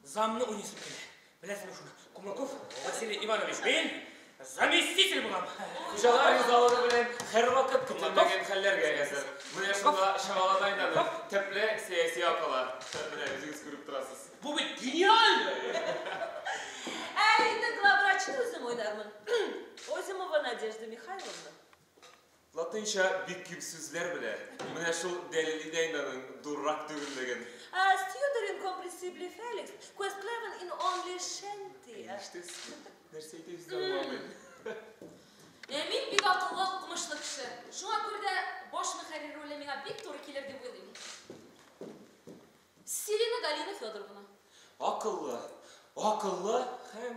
Замны уйныйсым килә. Беләсеңме шуны? Кумаков Василий Иванович, мин заместитель булам. Хуҗалар ризалыгы белән һәрвакыт көтелмәгән хәлләргә әзер. Менә шунда чамалана инде аның төпле сәяси акылы. Менә үзегез күреп торасыз. Бу бит гениаль! Ә инде главврачны үзем уйнармын. Озимова Надежда Михайловна. Латынча бик күп сүзләр белә. Менә шул дәлилли дә инде аның дурак түгеллеген. Стьюдерин компресибли Феликс, Квестлевен in only Шентия. Ишетәсезме? Нәрсә әйтә үзе дә аңламый. Ә мин бик акыллы, укымышлы кеше. Шуңа күрә дә баш мөхәррир роле миңа бик туры килер дип уйлыйм. Селина Галина Федоровна. Акыллы, акыллы һәм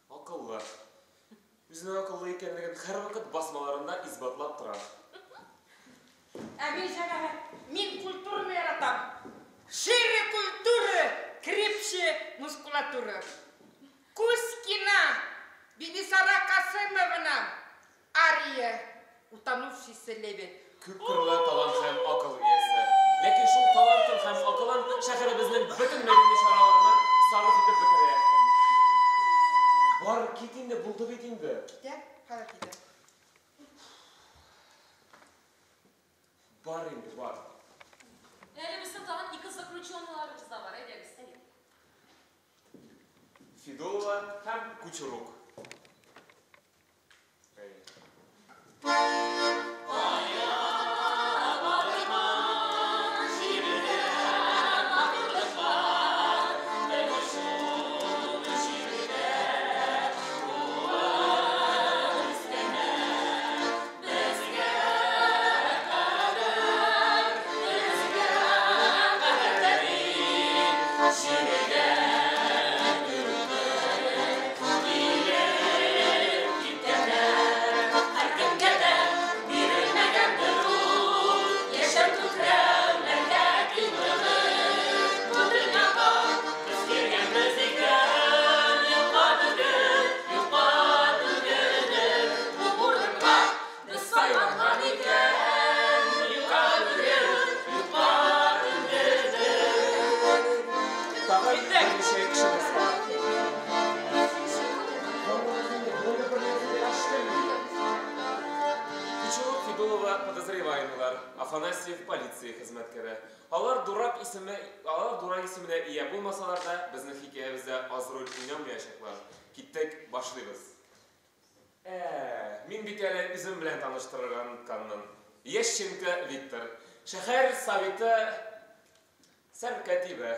акыллы. Үзенең акыллы икәнлеген һәрвакыт басмаларында исбатлап тора. Ә мин, җәмәгать, мин культураны яратам. Шире культуры, крепче мускулатура. Кузькина, Бибисара Касымовна, ария, утонувшийся лебедь. Күп кырлы талант һәм акыл иясе. Ләкин шул талантын һәм акылын шәһәребезнең бөтен мәдәни чараларына сарыф итеп бетерә. Бар, кит инде, булды бит инде. Китә, хәзер китә. Бар инде, бар. Әле безнең тагын ике заключенныйларыбыз да бар, әйдәгез. Федулова һәм Кучерук. Әй. Тагын берничә кешебез бар. Кучерук, Федулова подозреваемыйлар. Афанасьев полиция хезмәткәре. Алар дурак исеме, алар дурак исеменә ия булмасалар да, безнең хикәябездә аз роль уйнамаячаклар. Киттек, башлыйбыз. Ә, мин бит әле үзем белән таныштырырга онытканмын. Ященко Виктор. Шәһәр советы сәркатибе.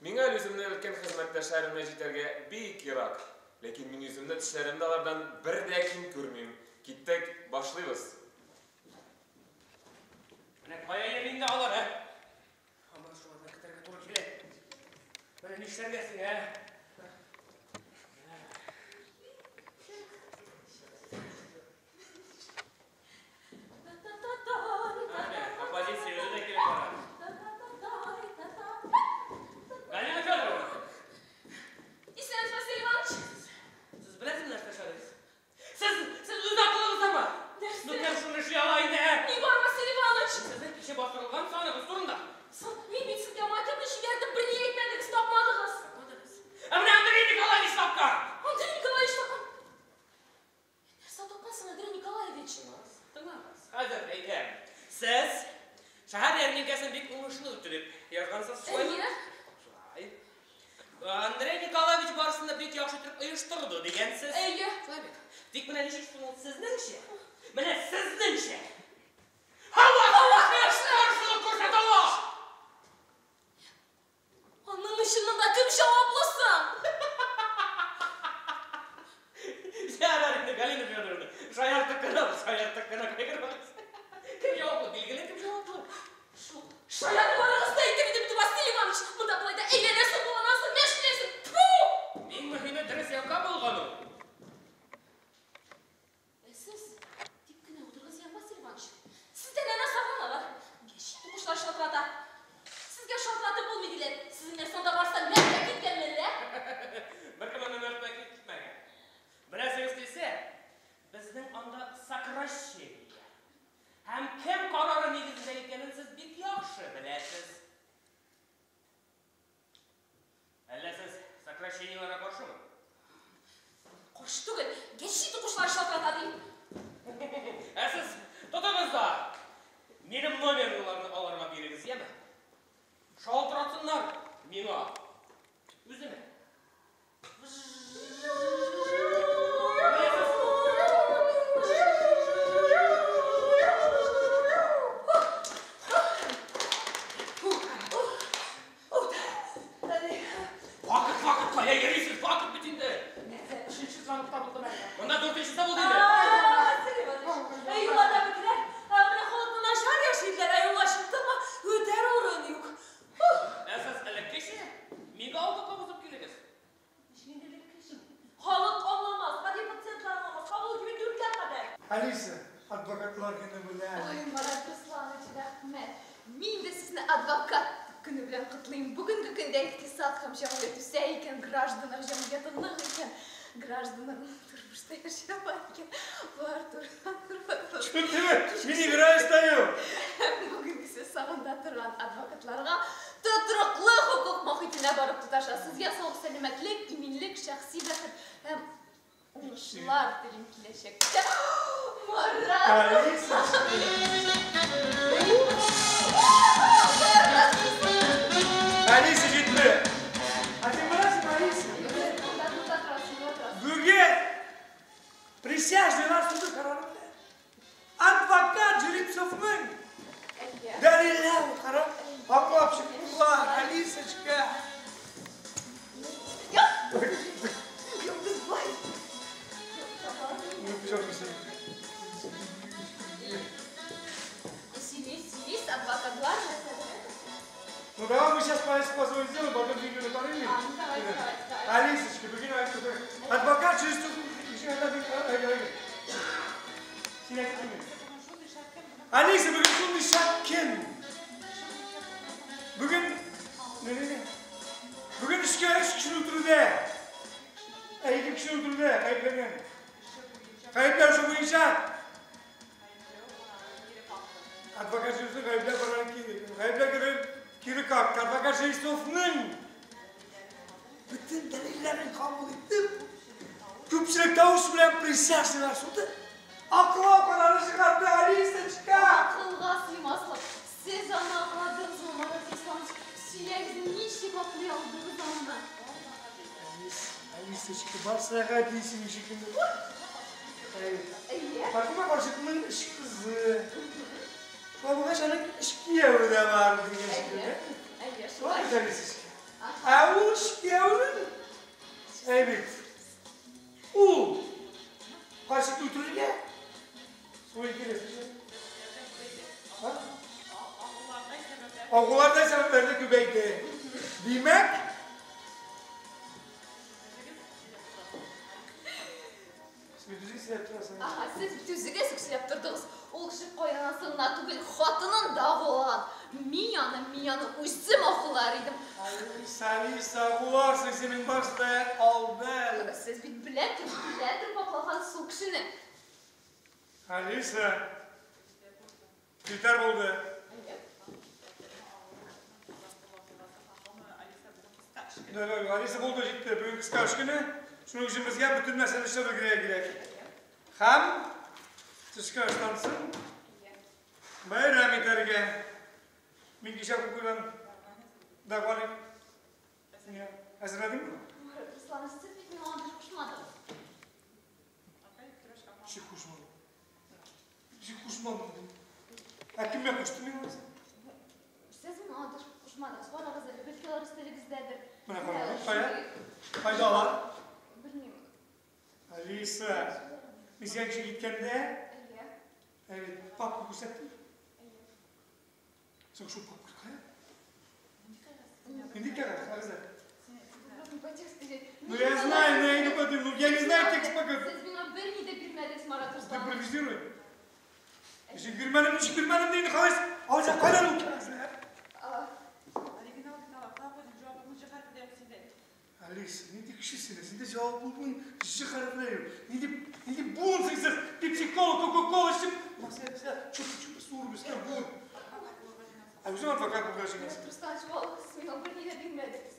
Миңа әле үземнең өлкән хезмәттәшләремә җитәргә бик ерак. Ләкин мин үземне тешләремне алардан бер дә ким күрмим. Киттек, башлыйбыз. Менә кая йөри инде алар, ә? Һаман шуларны көтәргә туры килә. Менә нишләргә син, ә? Менә оппозиция үзе дә килеп бара. Галина Федоровна! Исәнмесез, Василий Иванович. Сез беләсезме нәрсә эшләдегез? Сез, сез үз акылыгыздамы? Нәрсә? Ну кем шуны эшли ала инде, ә? Ни бар, Василий Иванович? Сезнең кичә бастырылган саныгыз турында. Соң, мин бит сезгә макетны җибәрдем, берни әйтмәдегез, тапмадыгыз. Ә менә Андрей Николаевич тапкан! Андрей Николаевич тапкан. Нәрсә тапкан соң, Андрей Николаевич? Тыңлагыз. Хәзер әйтәм. Сез шәһәр ярминкәсен бик уңышлы үттереп язгансыз, шулаймы? Әйе. Шулай. Андрей Николаевич барысын да бик яхшы итеп оештырды дигәнсез. Әйе. Шулай бит. Тик менә ничек соң ул сезнеңчә? Менә сезнеңчә. Һава каршылык күрсәтә ала! Аның өчен монда кем җаваплы соң? Ярар инде, Галина Федоровна, шаяртып кына, шаяртып кына кайгырмагыз. Кем җаваплы? Билгеле, кем җаваплы? Шул шаяруларыгызны әйтер идем бит, Василий Иванович. Монда болай да әйләнәсең, буланасың, мәш киләсең. Тфу! Иң мөһиме дөрес якка булган ул. Ә сез тик кенә утырыгыз, я, Василий Иванович. сокращениеләргә каршымы? Каршы түгел, гәҗит укучылар шалтырата ди. Ә сез тотыгыз да минем номерларны аларга бирегез, яме? Шалтыратсыннар миңа. Үземә. Вакыт, вакыт, кая йөрисез? Вакыт бит инде. Нәрсә, өченче звонок та булдымы әллә? Монда дүртенчесе булды инде. Василий Иванович, ә юлларда бетерә. Ә менә халыкны начар яшиләр, ә юлга чыктыңмы, үтәр урын юк. Ә сез элеккечә мигалка кабызып килегез. Ничек инде элеккечә? Халык аңламас, гади пациентлар аңламас. Кабул итү дүрткә кадәр. Алиса, адвокатлар көне белән. Ой, Марат Русланович, рәхмәт. Мин дә сезне адвокат көне белән котлыйм. Бүгенге көндә икътисад һәм җәмгыять үсә икән, гражданнар җәмгыяте нык икән, гражданнар тормышта яши ала икән. Бар Мин играю стою. Бүгенгесе сагында торган адвокатларга тотрыклы хокук мохитенә барып тоташа. Сезгә саулык, сәламәтлек, иминлек, шәхси бәхет һәм уңышлар телим киләчәктә. Марат! Алиса. Алиса җитте. А син беләсеңме, Алиса? Монда монда торасың, монда торасың. Бүген присяжныйлар суды карары белән адвокат Жеребцовның Әйе. дәлилләр карап аңлап чыктылар, Алисочка. Юк, без болай. Ну, пожалуйста. Сөйли, сөйли, адвокатлар мәсәлән. Ну давай мы сейчас по сделаем, потом видео на А, ну давайте, давайте, давайте. Алисочка, бүген адвокат Жеребцов. Син әйтеп Алиса, бүген шундый шәп көн. Бүген не не не. Бүген эшкә өч кешене үтерүдә. Ә ике кешене үтерүдә гаепләнгән. Гаепләү буенча адвокат Жеребцов гаепләү карарын кире. Гаепләү кире какты. Адвокат Жеребцовның бөтен дәлилләрен кабул итеп, күпчелек тавыш белән присяжныйлар суды аклау карары чыгарды, Алисочка. Акылга сыймаслык. Сез аны акладыгызмы, Марат Русланович? Сөйләгез, ничек аклый алдыгыз аны? Алисочка, барсага дисең шикелле. Әйе. Фатыйма карчыкның өч кызы. Шулай булгач, аның өч кияве дә бар дигән шикелле. Әйе, Шулай шулай. бит, Алисочка. Ә ул өч киявенең әй бит. Ул карчыкны үтерергә свой интерес. Ха? Агулардай сәбәпләр дә күбәйде. Димәк, син үзең сөйләп торасың. Аһа, сез бит үзегез үк сөйләп тордыгыз. Ул кеше кайнанасын гына түгел, хатынын да агулаган. Мин аны үзем агулар идем. Алиса, Алиса, агуларсың, синең барысы да алда. Сез бит белә торып, белә торып аклагансыз ул кешене. Алиса, җитәр булды. Да, да, Алиса булды, җитте. Бүген кыска эш көне. Шуның өчен безгә бөтен нәрсәне эшләп өлгерергә кирәк. Һәм төшке аштан соң бәйрәм итәргә. Мин кичә күп куйган дәгъваны әзерләдеңме? Марат Русланович, сез бит миңа андый кушмадыгыз. Ничек кушмадым? Ничек кушмадым? Ә кемгә куштым мин алайса? Сез миңа андый кушмадыгыз. Карагыз әле, бәлки алар өстәлегездәдер. Менә карагыз, кая? Кайда алар? Белмим. Алиса, мин сиңа кичә киткәндә, Әйе. әйе, папка күрсәттем. Әйе. Соң шул папка кая? Нинди кәгазь? Кәгазьләр? По тексту же. Ну я знаю, но я не буду, ну я не знаю текст пока. Сез миңа берни дә бирмәдегез, Марат Ты Русланович. импровизируй. Ничек бирмәдем, ничек бирмәдем дигән халис. Алайса кайдан ул кәгазьләр? Алиса, нинди кеше син? Синдә җавап булмый, Ж хәрефләре юк. Нинди нинди буынсың сез? Пепси-кола, Кока-кола эчеп, Максим, чүп-чүп суырып үскән буын. Ә үзең адвокат булган шикелле. Марат Русланович, валлаһ, сез миңа берни дә бирмәдегез.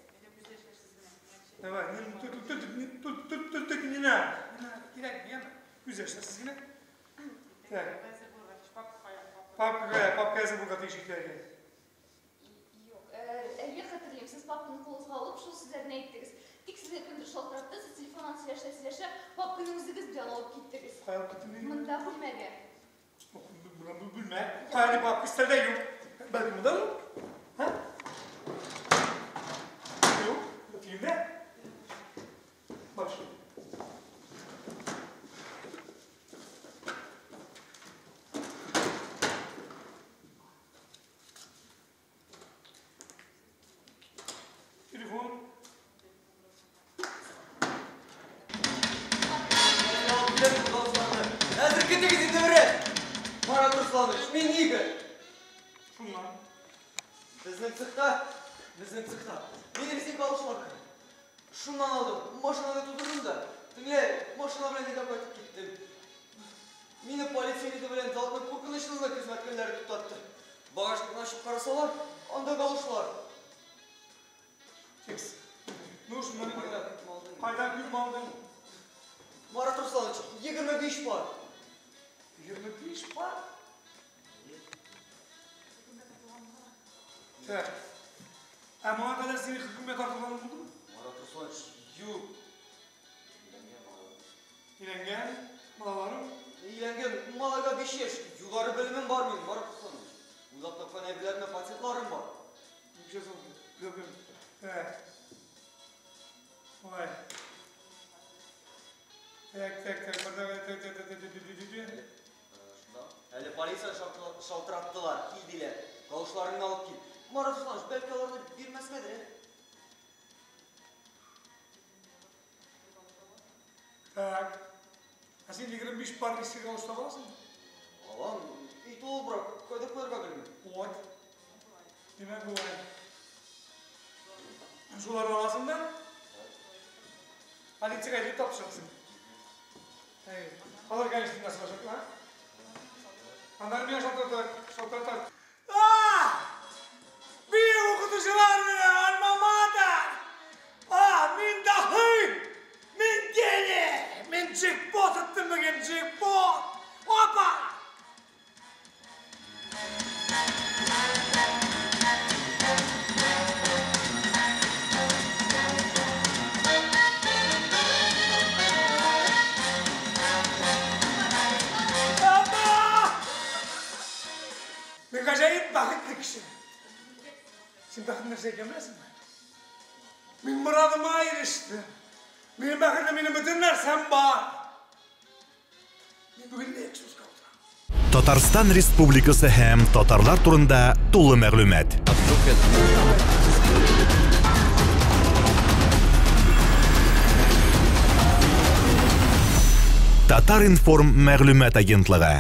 Давай, только не надо. Не надо, кирәкми, яме. Күз яшьләрсез генә. Так. Папка кая? Папка әзер булырга тиеш иртәгә. Юк, әйе, хәтерлим, сез папканы кулыгызга алып, шул сүзләрне әйттегез. Тик сезгә кемдер шалтыратты, сез телефоннан сөйләшә-сөйләшә, папканы үзегез белән алып киттегез. Кая алып киттем мин? Монда бүлмәгә. Бүлмә. Кая ди папка? Өстәлдә юк. Бәлки мондадыр? Һа? Юк, тегендә. Баш. Телефон. Хәзер көтегез инде бераз. Марат Русланович, мин Игорь. Шуннан. Безнең цехта, безнең цехта. Мин резин галошлар керде. Шуннан алдым, машинада тутырдым да, төнлә машина белән әйдәп кайтып киттем. Мине полиция виды белән заводның куркынычсызлык хезмәткәрләре туктатты. Багажникны ачып карасалар, анда галошлар. Текст. Ну, шуннан кайдан күпме алдың? Марат Русланович, 25 пар. 25 пар? Так. Ә моңа кадәр синең хөкемгә тартылганың булдымы? Марат Русланович, юк. Өйләнгән, балаларың? Өйләнгән, малайга 5 яшь. Югары белемем бар минем, Марат Русланович. Уйлап тапкан әйберләремә патентларым бар. Ничә соң? Хөкем. Так. Ой. Так, так, так, так, так, так, так, так, так, так, так. Шунда. Әле полиция шалтыраттылар, кил диләр. Галошларыңны алып кил. Марат Русланович, бәлки аларны бирмәскәдер, ә? Так. Ә син 25 пар иске галош таба аласыңмы? Алам, өй тулыбрак, кайда куярга белмим. Вот. Димәк, болай. Шуларны аласың да, полициягә илтеп тапшырасың. Әй, алар, конечно, сорашаклар. Аннары миңа шалтыраталар, шалтыраталар. А! Бөек укытучылар белән альма-матер! А, мин даһи! Мин гений! Мин джекпот оттым бүген, джекпот! Опа! Опа! Мин гаҗәеп бәхетле кеше. Син бәхет нәрсә икәнен беләсеңме? Мин морадыма ирештем. Минем бәхетем, минем бөтен нәрсәм бар. Мин бүген Lexusка утырам. Татарстан Республикасы һәм татарлар турында тулы мәгълүмат. Татар-информ мәгълүмат агентлыгы.